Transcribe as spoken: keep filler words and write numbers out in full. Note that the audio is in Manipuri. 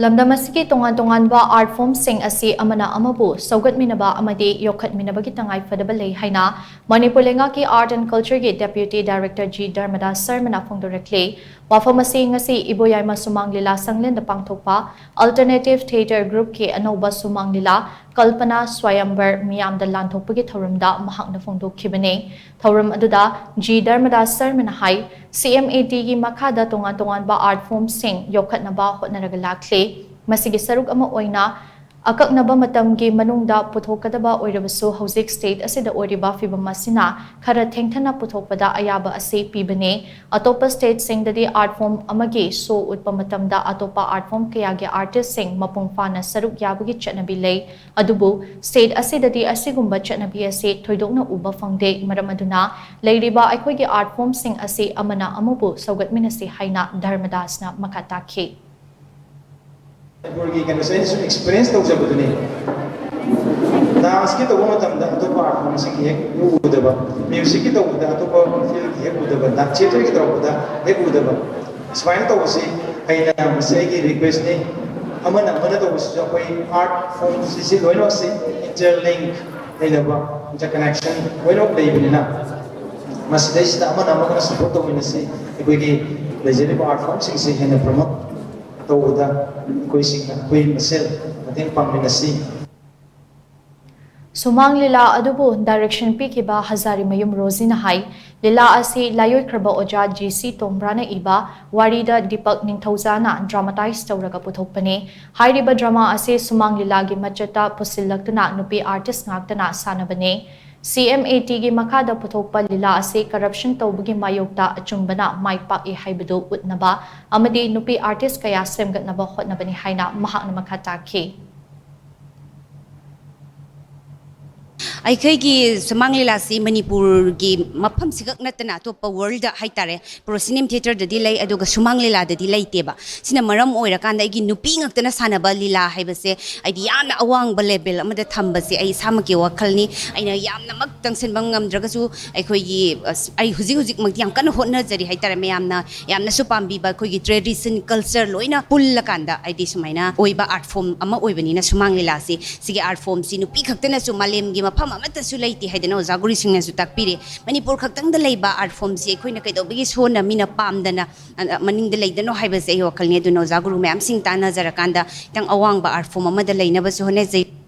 ꯂꯝꯗꯝ ꯑꯁꯤꯒꯤ ꯇꯣꯉꯥꯟ ꯇꯣꯉꯥꯟꯕ art form ꯁꯤꯡ ꯑꯁꯤ ꯑꯃꯅ ꯑꯃꯕꯨ ꯁꯧꯒꯠꯃꯤꯟꯅꯕ ꯑꯃꯗꯤ ꯌꯣꯛꯈꯠꯃꯤꯟꯅꯕꯒꯤ ꯇꯉꯥꯏ ꯐꯗꯕ ꯂꯩ ꯍꯥꯏꯅ ꯃꯅꯤꯄꯨꯔ ꯂꯩꯉꯥꯛꯀꯤ Art and Culture ꯒꯤ Deputy Director ꯖꯤ ꯙꯔꯃꯗꯥꯁ ꯁꯔꯃꯅ ꯐꯣꯡꯗꯣꯔꯛꯂꯤ꯫ ꯋꯥꯐꯝ ꯑꯁꯤ ꯉꯁꯤ ꯏꯕꯣꯌꯥꯏꯃ ꯁꯨꯃꯥꯡ ꯂꯤꯂꯥ ꯁꯪꯂꯦꯟꯗ ꯄꯥꯡꯊꯣꯛꯄ Alternative Theatre Group ꯀꯤ ꯑꯅꯧꯕ ꯁꯨꯃꯥꯡ ꯂꯤꯂꯥ ꯀꯜꯄꯅꯥ ꯁ꯭ꯋꯥꯌꯝꯕꯔ ꯃꯤꯌꯥꯝꯗ ꯂꯥꯟꯊꯣꯛꯄꯒꯤ ꯊꯧꯔꯝꯗ ꯃꯍꯥꯛꯅ ꯐꯣꯡꯗꯣꯛꯈꯤꯕꯅꯤ꯫ ꯊꯧꯔꯝ ꯑꯗꯨꯗ ꯖꯤ ꯙꯔꯃꯗꯥꯁ ꯁꯔꯃꯅ ꯍꯥꯏ, ꯁꯤ ꯑꯦꯝ ꯑꯦ ꯇꯤ ꯒꯤ ꯃꯈꯥꯗ ꯇꯣꯉꯥꯟ ꯇꯣꯉꯥꯟꯕ art form ꯁꯤꯡ ꯌꯣꯛꯈꯠꯅꯕ ꯍꯣꯠꯅꯔꯒ ꯂꯥꯛꯂꯤ꯫ ꯃꯁꯤꯒꯤ ꯁꯔꯨꯛ ꯑꯃ ꯑꯣꯏꯅ ꯑꯀꯛꯅꯕ ꯃꯇꯝꯒꯤ ꯃꯅꯨꯡꯗ ꯄꯨꯊꯣꯛꯀꯗꯕ ꯑꯣꯏꯔꯕꯁꯨ, ꯍꯧꯖꯤꯛ state ꯑꯁꯤꯗ ꯑꯣꯏꯔꯤꯕ ꯐꯤꯚꯝ ꯑꯁꯤꯅ ꯈꯔ ꯊꯦꯡꯊꯅ ꯄꯨꯊꯣꯛꯄꯗ ꯑꯌꯥꯕ ꯑꯁꯤ ꯄꯤꯕꯅꯤ꯫ ꯑꯇꯣꯞꯄ state ꯁꯤꯡꯗꯗꯤ art form ꯑꯃꯒꯤ show ꯎꯠꯄ ꯃꯇꯝꯗ ꯑꯇꯣꯞꯄ art form ꯀꯌꯥꯒꯤ artist ꯁꯤꯡ ꯃꯄꯨꯡ ꯐꯥꯅ ꯁꯔꯨꯛ ꯌꯥꯕꯒꯤ ꯆꯠꯅꯕꯤ ꯂꯩ꯫ ꯑꯗꯨꯕꯨ state ꯑꯁꯤꯗꯗꯤ ꯑꯁꯤꯒꯨꯝꯕ ꯆꯠꯅꯕꯤ ꯑꯁꯤ ꯊꯣꯏꯗꯣꯛꯅ ꯎꯕ ꯐꯪꯗꯦ꯫ ꯃꯔꯝ ꯑꯗꯨꯅ ꯂꯩꯔꯤꯕ ꯑꯩꯈꯣꯏꯒꯤ art form ꯁꯤꯡ ꯑꯁꯤ ꯑꯃꯅ ꯑꯃꯕꯨ ꯁꯧꯒꯠꯃꯤꯟꯅꯁꯤ ꯍꯥꯏꯅ ꯙꯔꯃꯗꯥꯁꯅ ꯃꯈꯥ ꯇꯥꯈꯤ꯫ ꯃꯅꯤꯄꯨꯔꯒꯤ ꯀꯩꯅꯣꯁꯦ ꯑꯩꯅ ꯁꯨꯝ experience ꯇꯧꯖꯕꯗꯨꯅꯤ꯫ Dance ꯀꯤ ꯇꯧꯕ ꯃꯇꯝꯗ ꯑꯇꯣꯞꯄ art form ꯁꯤꯡꯒꯤ ꯍꯦꯛ ꯎꯗꯕ, music ꯀꯤ ꯇꯧꯕꯗ ꯑꯇꯣꯞꯄ field ꯀꯤ ꯍꯦꯛ ꯎꯗꯕ, theatre ꯀꯤ ꯇꯧꯔꯛꯄꯗ ꯍꯦꯛ ꯎꯗꯕ꯫ ꯁꯨꯃꯥꯏꯅ ꯇꯧꯕꯁꯤ ꯑꯩꯅ, ꯃꯁꯤ ꯑꯩꯒꯤ request ꯅꯤ꯫ ꯑꯃꯅ ꯑꯃꯅ ꯇꯧꯕꯁꯤꯁꯨ ꯑꯩꯈꯣꯏ art form ꯁꯤꯁꯤ ꯂꯣꯏꯅꯃꯛꯁꯤ interlink ꯂꯩꯅꯕ, interconnection ꯂꯣꯏꯅꯃꯛ ꯂꯩꯕꯅꯤꯅ, ꯃꯁꯤꯗꯩꯁꯤꯗ ꯑꯃꯅ ꯑꯃꯒ support ꯇꯧꯃꯤꯟꯅꯁꯤ꯫ ꯑꯩꯈꯣꯏꯒꯤ ꯂꯩꯖꯔꯤꯕ art form ꯁꯤꯡꯁꯤ ꯍꯦꯟꯅ promote ꯇꯧꯕꯗ ꯑꯩꯈꯣꯏꯁꯤꯡꯅ ꯑꯩꯈꯣꯏ ꯃꯁꯦꯜ ꯃꯇꯦꯡ ꯄꯥꯡꯃꯤꯟꯅꯁꯤ꯫ ꯁꯨꯃꯥꯡ ꯂꯤꯂꯥ ꯑꯗꯨꯕꯨ direction ꯄꯤꯈꯤꯕ ꯍꯖꯥꯔꯤꯃꯌꯨꯝ ꯔꯣꯖꯤꯅ ꯍꯥꯏ, ꯂꯤꯂꯥ ꯑꯁꯤ ꯂꯥꯏꯑꯣꯏꯈ꯭ꯔꯕ ꯑꯣꯖꯥ ꯖꯤ ꯁꯤ ꯇꯣꯝꯕ꯭ꯔꯥꯅ ꯏꯕ ꯋꯥꯔꯤꯗ ꯗꯤꯄꯛ ꯅꯤꯡꯊꯧꯖꯥꯅ dramatise ꯇꯧꯔꯒ ꯄꯨꯊꯣꯛꯄꯅꯤ꯫ ꯍꯥꯏꯔꯤꯕ drama ꯑꯁꯤ ꯁꯨꯃꯥꯡ ꯂꯤꯂꯥꯒꯤ ꯃꯆꯠꯇ ꯄꯨꯁꯤꯜꯂꯛꯇꯨꯅ ꯅꯨꯄꯤ artist ꯉꯥꯛꯇꯅ ꯁꯥꯟꯅꯕꯅꯤ꯫ ꯁꯤ ꯑꯦꯝ ꯑꯦ ꯇꯤ ꯒꯤ ꯃꯈꯥꯗ ꯄꯨꯊꯣꯛꯄ ꯂꯤꯂꯥ ꯑꯁꯤ corruption ꯇꯧꯕꯒꯤ ꯃꯥꯌꯣꯛꯇ ꯑꯆꯨꯝꯕꯅ ꯃꯥꯏ ꯄꯥꯛꯏ ꯍꯥꯏꯕꯗꯨ ꯎꯠꯅꯕ ꯑꯃꯗꯤ ꯅꯨꯄꯤ artist ꯀꯌꯥ ꯁꯦꯝꯒꯠꯅꯕ ꯍꯣꯠꯅꯕꯅꯤ ꯍꯥꯏꯅ ꯃꯍꯥꯛꯅ ꯃꯈꯥ ꯇꯥꯈꯤ꯫ ꯑꯩꯈꯣꯏꯒꯤ ꯁꯨꯃꯥꯡ ꯂꯤꯂꯥꯁꯤ ꯃꯅꯤꯄꯨꯔꯒꯤ ꯃꯐꯝꯁꯤꯈꯛ ꯅꯠꯇꯅ ꯑꯇꯣꯞꯄ ꯋꯥꯔꯜꯗ ꯍꯥꯏꯇꯥꯔꯦ, ꯄ꯭ꯔꯣꯁꯤꯅꯤꯝ ꯊꯤꯌꯦꯇꯔꯗꯗꯤ ꯂꯩ, ꯑꯗꯨꯒ ꯁꯨꯃꯥꯡ ꯂꯤꯂꯥꯗꯗꯤ ꯂꯩꯇꯦꯕ꯫ ꯁꯤꯅ ꯃꯔꯝ ꯑꯣꯏꯔꯀꯥꯟꯗ ꯑꯩꯒꯤ ꯅꯨꯄꯤ ꯉꯥꯛꯇꯅ ꯁꯥꯟꯅꯕ ꯂꯤꯂꯥ ꯍꯥꯏꯕꯁꯦ ꯑꯩꯗꯤ ꯌꯥꯝꯅ ꯑꯋꯥꯡꯕ ꯂꯦꯕꯦꯜ ꯑꯃꯗ ꯊꯝꯕꯁꯦ ꯑꯩ ꯏꯁꯥꯃꯛꯀꯤ ꯋꯥꯈꯜꯅꯤ꯫ ꯑꯩꯅ ꯌꯥꯝꯅꯃꯛ ꯆꯪꯁꯤꯟꯕ ꯉꯝꯗ꯭ꯔꯒꯁꯨ ꯑꯩꯈꯣꯏꯒꯤ, ꯑꯁ, ꯑꯩ ꯍꯧꯖꯤꯛ ꯍꯧꯖꯤꯛꯃꯛꯇꯤ ꯌꯥꯝ ꯀꯟꯅ ꯍꯣꯠꯅꯖꯔꯤ ꯍꯥꯏꯇꯥꯔꯦ꯫ ꯃꯌꯥꯝꯅ ꯌꯥꯝꯅꯁꯨ ꯄꯥꯝꯕꯤꯕ ꯑꯩꯈꯣꯏꯒꯤ ꯇ꯭ꯔꯦꯗꯤꯁꯟ, ꯀꯜꯆꯔ ꯂꯣꯏꯅ ꯄꯨꯜꯂꯀꯥꯟꯗ ꯍꯥꯏꯗꯤ ꯁꯨꯃꯥꯏꯅ ꯑꯣꯏꯕ ꯑꯥꯔꯠ ꯐꯣꯝ ꯑꯃ ꯑꯣꯏꯕꯅꯤꯅ ꯁꯨꯃꯥꯡ ꯂꯤꯂꯥꯁꯤ, ꯁꯤꯒꯤ ꯑꯥꯔꯠ ꯐꯣꯝꯁꯤ ꯅꯨꯄꯤ ꯈꯛꯇꯅꯁꯨ ꯃꯥꯂꯦꯝꯒꯤ ꯃꯐꯝ ꯑꯃꯠꯇꯁꯨ ꯂꯩꯇꯦ ꯍꯥꯏꯗꯅ ꯑꯣꯖꯥ ꯒꯨꯔꯨꯁꯤꯡꯅꯁꯨ ꯇꯥꯛꯄꯤꯔꯦ꯫ ꯃꯅꯤꯄꯨꯔ ꯈꯛꯇꯪꯗ ꯂꯩꯕ ꯑꯥꯔꯠ ꯐꯣꯝꯁꯤ ꯑꯩꯈꯣꯏꯅ ꯀꯩꯗꯧꯕꯒꯤ ꯁꯣꯟꯅ ꯃꯤꯅ ꯄꯥꯝꯗꯅ, ꯑ, ꯃꯅꯤꯡꯗ ꯂꯩꯗꯅꯣ ꯍꯥꯏꯕꯁꯦ ꯑꯩ ꯋꯥꯈꯜꯅꯤ꯫ ꯑꯗꯨꯅ ꯑꯣꯖꯥ ꯒꯨꯔꯨ ꯃꯌꯥꯝꯁꯤꯡ ꯇꯥꯟꯅꯖꯔꯀꯥꯟꯗ ꯈꯤꯇꯪ ꯑꯋꯥꯡꯕ ꯑꯥꯔꯠ ꯐꯣꯝ ꯑꯃꯗ ꯂꯩꯅꯕꯁꯨ ꯍꯣꯠꯅꯖꯩ꯫